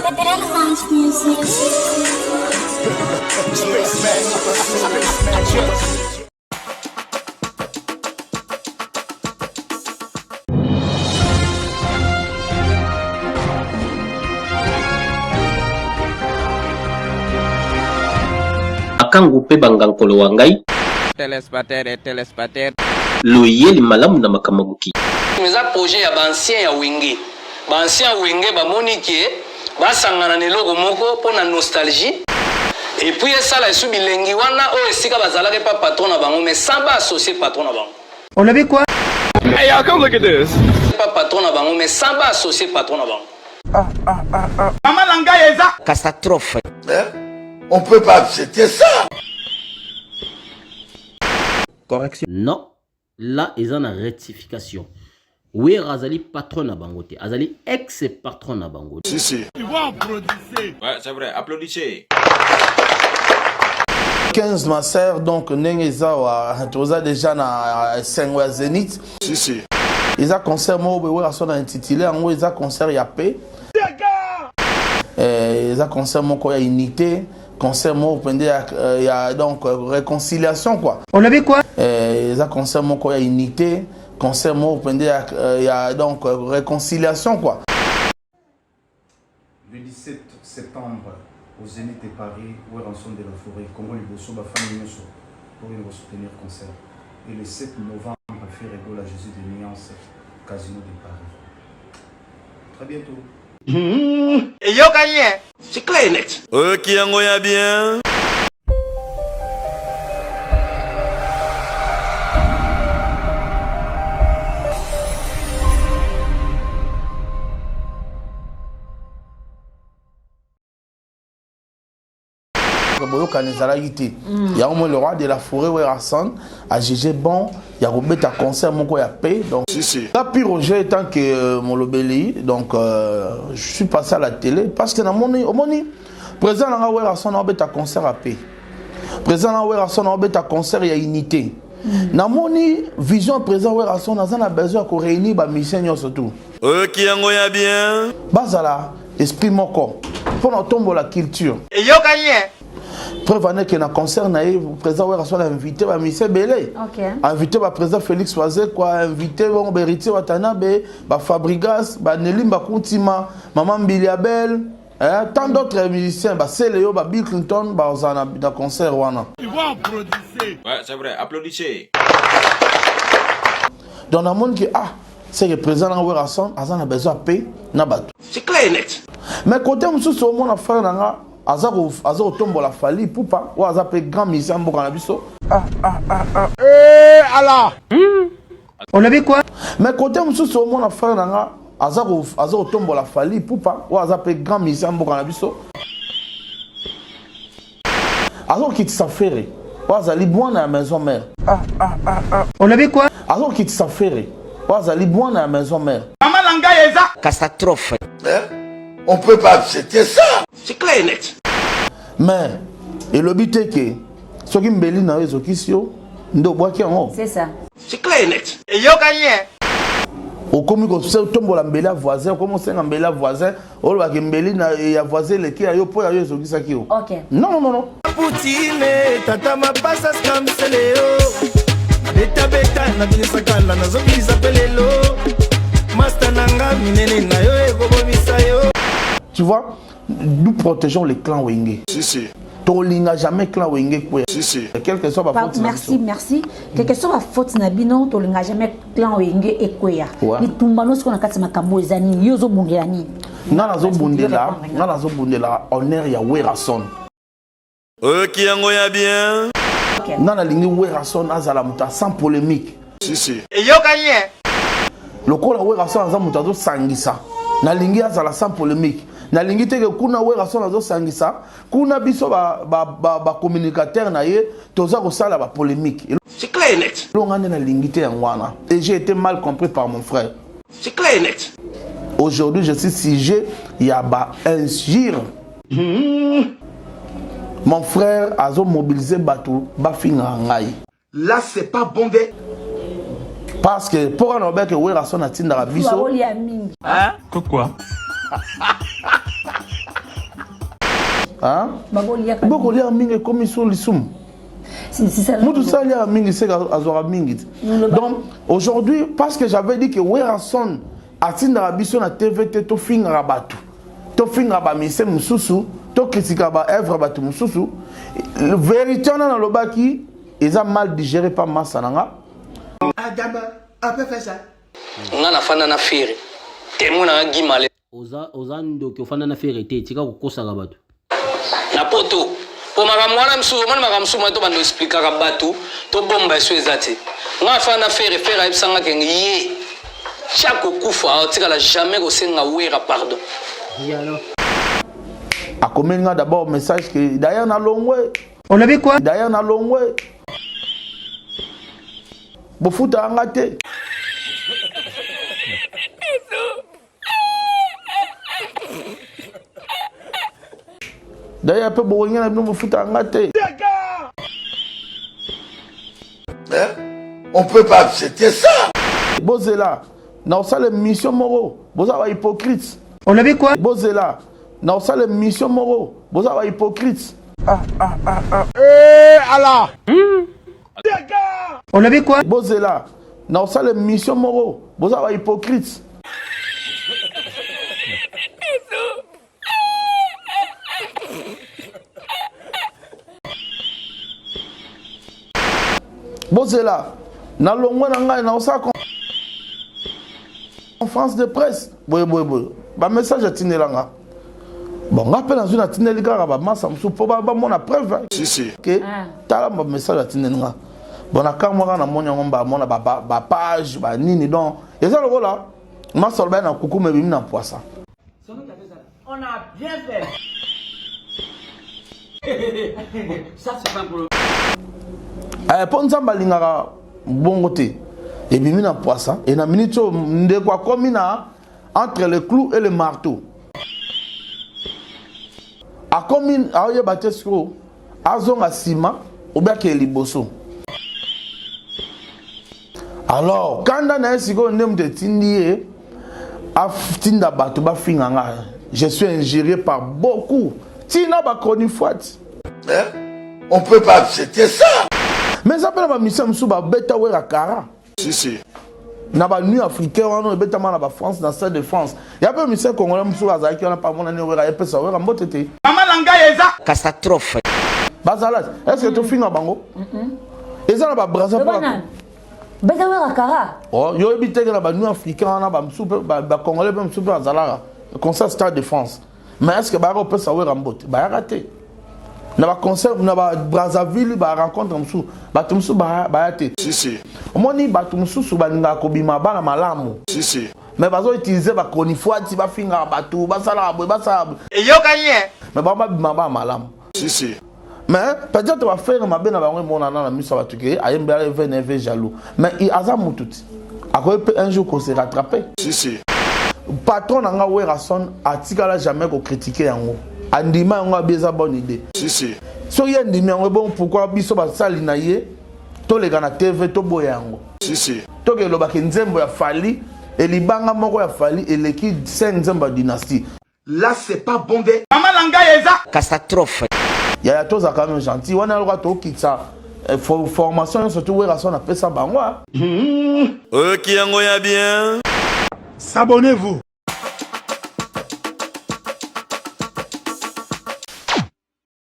Makangu pe banga Nkolo wa ngai. Telespectateur et telespectateur. Loyeli malamu na makambo ya mokili. Eza projet ya ba anciens ya wenge. Ba anciens ya wenge ba moni que ba sangana na eloko moko pona nostalgie et puis esala lisusu bilengi wana oyo esika bazalaka epa patron na bango mais sans ba associer patron na bango. Olobi quoi? Hey y'all come look at this. Epa patron na bango mais sans ba associer patron na bango. Mama na ngai eza. Catastrophe. Hein? On peut pas accepter ça. Correction. Non, là eza na rectification. Werra azali patron na bango te, azali ex patron na bango. Si si. Ouais, c'est vrai, applaudissez. 15 ma sœur donc ndenge eza wa toza déjà na esengo ya Zenith. Si si. Eza concert moko boye Werrason na intitulé yango eza concert ya paix. Eh, eza concert moko ya unité, concert moko pende ya, ya donc réconciliation quoi. Olobi quoi? Eh, eza concert moko ya unité, concert moko pende ya, ya donc réconciliation quoi. Le 17 septembre au Zénith de Paris, Werrason de la Forêt, Congo Liboso, ba fans nyoso pour une soutenir concert. Et le 7 novembre, Ferre Gola, Jésus de Nuance, Casino de Paris. Très bientôt. Eyokani eh. C'est clair et net. Oyoki yango ya bien. Boyokani ezalaki te yango moi le roi de la forêt Werrason a jugé bon ya kobeta concert moko ya paix donc Si, si. Nga Pi Roger tant que molobeli donc je suis passé à la télé parce que namoni omoni président nanga Werrason aobeta concert ya paix, président nanga Werrason aobeta concert ya unité. Namoni vision président Werrason aza na besoin ya ko réunir ba musiciens nyonso tout. Oyoki yango ya bien. Bazala esprit moko mpo na kotombola culture. Eyokani eh. Preuve en est que na concert na ye président Werrason a invité ba musiciens ebele. Invité ba président Félix Wazekwa, invité bongo ba Héritier Watanabe, ba Fabregas, ba Nelly Mbakuntima, Maman Mbilia Bel, hein, tant d'autres musiciens, ba Celeo, ba Bill Clinton, ba ozala na concert wana. Ouais, c'est vrai, applaudissez. Donc na moni que ah, c'est que président na Werrason aza na besoin paix na bato. C'est clair et net. Mais côté mosusu omona frère na nga aza ko aza kotombola Fally Ipupa oyo aza pe grand musicien mboka na biso. Ah ah ah ah. Eh Allah. Olobi quoi? Mais côté mosusu omona frère na nga aza ko aza kotombola Fally Ipupa oyo aza pe grand musicien mboka na biso. Aza kokitisa Ferre oyo azali mwana ya maison mère. Ah ah ah ah. Olobi quoi? Aza kokitisa Ferre oyo azali mwana ya maison mère. Mama na ngai eza Catastrophe. Hein? On peut pas accepter ça. C'est clair et net. Mais elobi te ke soki mbeli na yo ezokisi yo nde obwaki yango. C'est ça. C'est clair et net. Eyokani eh. Okomi kotombola mbeli ya voisin, okomi kosenga mbeli ya voisin, olobaki mbeli na ya voisin eleki ya yo mpo ya yo ezokisaki yo. Non, non, non, non. Poutine, tata mapasa skamseleo beta beta na binisaka la nazobimisa mpe lelo masta na nga minene na yo ekobomisa yo. Tu vois, nous protégeons les clans Wenge. Si, si. Tolinga jamais clan Wenge quoi. Si, si. Quelle que soit ma faute. Merci, merci. Quelle que soit ma faute na bino, tolinga jamais clan Wenge ekweya. Ouais. Litumba no siko na kati makambo ezani, yo zo bundela nini? Nga nazo bundela, nga nazo bundela honneur ya Werrason. Oyoki yango ya bien. Nga nalingi Werrason azala moto sans polémique. Si, si. Eyokani eh. Lokola Werrason aza moto azosangisa, nalingi azala sans polémique. Nalingi te ke kuna Werrason azosangisa, kuna biso ba ba ba, ba communicateur na ye toza kosala ba polémique. C'est clair et net. Longa nde nalingi te yango wana. Et j'ai été mal compris par mon frère. C'est clair et net. Aujourd'hui, je suis sujet ya ba injure. Mon frère azo mobiliser bato bafinga ngai. Là, c'est pas bon de. Parce que pour un obek Werrason atindaka biso. Baolia mingi. Hein? Pourquoi? Bokolia mingi ekomi so lisumu. Mutu sa aliaka mingi seka azwaka mingi te. Donc aujourd'hui parce que j'avais dit que Werrason atindaka biso na TV te tofingaka bato tofingaka bamise mosusu tokritikaka baœuvre bato mosusu verité wana nalobaki eza mal digéré pa masa na nga. Adama, on peut faire ça. Nga nafanda na Ferre témoin na nga Guy Malé. Oza oza ndoki ofanda na Ferre te tika kokosaka bato. Na poto po makambo wana misusu omoni makambo mosusu mwa tobanda explikaka bato tobomba eso eza te. Nga afanda na Ferre, Ferre ayebisa nga kenge ye tia kokufa aotikala jamais kosenga Wera pardon. Akomeli nga d'abord message que d'ailleurs na longwe. Olobi quoi? D'ailleurs na longwe. Bofuta nga te. D'ailleurs pe bowenga na bino bofuta nga te. Hein? On peut pas accepter ça. Bozela na osala mission moko boza ba hypocrite. Olobi quoi? Bozela na osala mission moko boza ba hypocrite. Ah ah ah ah. Eh Allah. Olobi quoi? Bozela na osala mission moko boza ba hypocrite. Bozela na longwe na ngai na osala conférence de presse boye boye boye ba message atindela nga bon nga mpe nazwi natindeli kaka bamasa mosusu mpo bamona preuve si, si. Ke ah. Tala ba message atindeli nga bon na kamwa kaka namoni yango bamona bapage banini donc eza lokola masa olobai na kuku me ebimi na mpwasa. On a bien fait. Ça, c'est pas un problème. Eh, mpo nzambe alingaka bongo te ebimi na mpwasa e na minute oyo ndeko akomi na entre le clou et le marteau akomi aoyeba te sikoyo azonga nsima obi akeye liboso alors kanda na ye sikoyo nde moto etindi ye atinda bato bafinga nga. Je suis injurié par beaucoup tina bachronifoite. Hein? On peut pas accepter ça. Mais eza mpe na bamisia mosusu babeta Wera kara. Si, si. Na banuit africain wana ebetama na bafrance na stade de France ya mpe musicien congolais mosusu azalaki wana pamonani Wera epesa Wera mbote te. Mama na ngai eza catastrophe. Bazala est ce que tofinga bango eza na babraza? Beta Wera kara. Oh, yo oyebi teke na banuit africain wana bamosusu mpe bacongolais mpe mosusu mpe bazalaka concert stade de France, mais est ce que bayaka kopesa Wera mbote? Bayaka te. Na baconcert na babrazzaville barencontre mosusu bato mosusu baya te. Si, si. Omoni bato mosusu balingaka kobima bana malamu. Si, si. Mais bazoutilize bachronifoiti bafingaka bato basalaka boye basalaka boye. Eyokani ye. Mais bango babima bana malamu. Si, si. Mais peut-être bafere mabe na bango emonana na miso ya bato ke ayembela eve jaloux, mais aza motu ti akoki mpe un jour kose rattraper. Si, si. Patron na nga Werrason atikala jamais kokritike yango, andima yango abi eza bonne idée. Si, si. Soki ye andimi yango, bon, pourquoi biso basali na ye toleka na TV toboya yango? Si, si. Toke elobaki nzembo ya Fally elibanga moko ya Fally eleki 5 nzembo ya Dynastie. Là, c'est pas bon de. Mama na ngai eza catastrophe. Yaya, toza quand même gentil wana loka tokitisa formation nyonso tu Werrason apesa bango. Oyoki yango ya bien. S'abonnez-vous.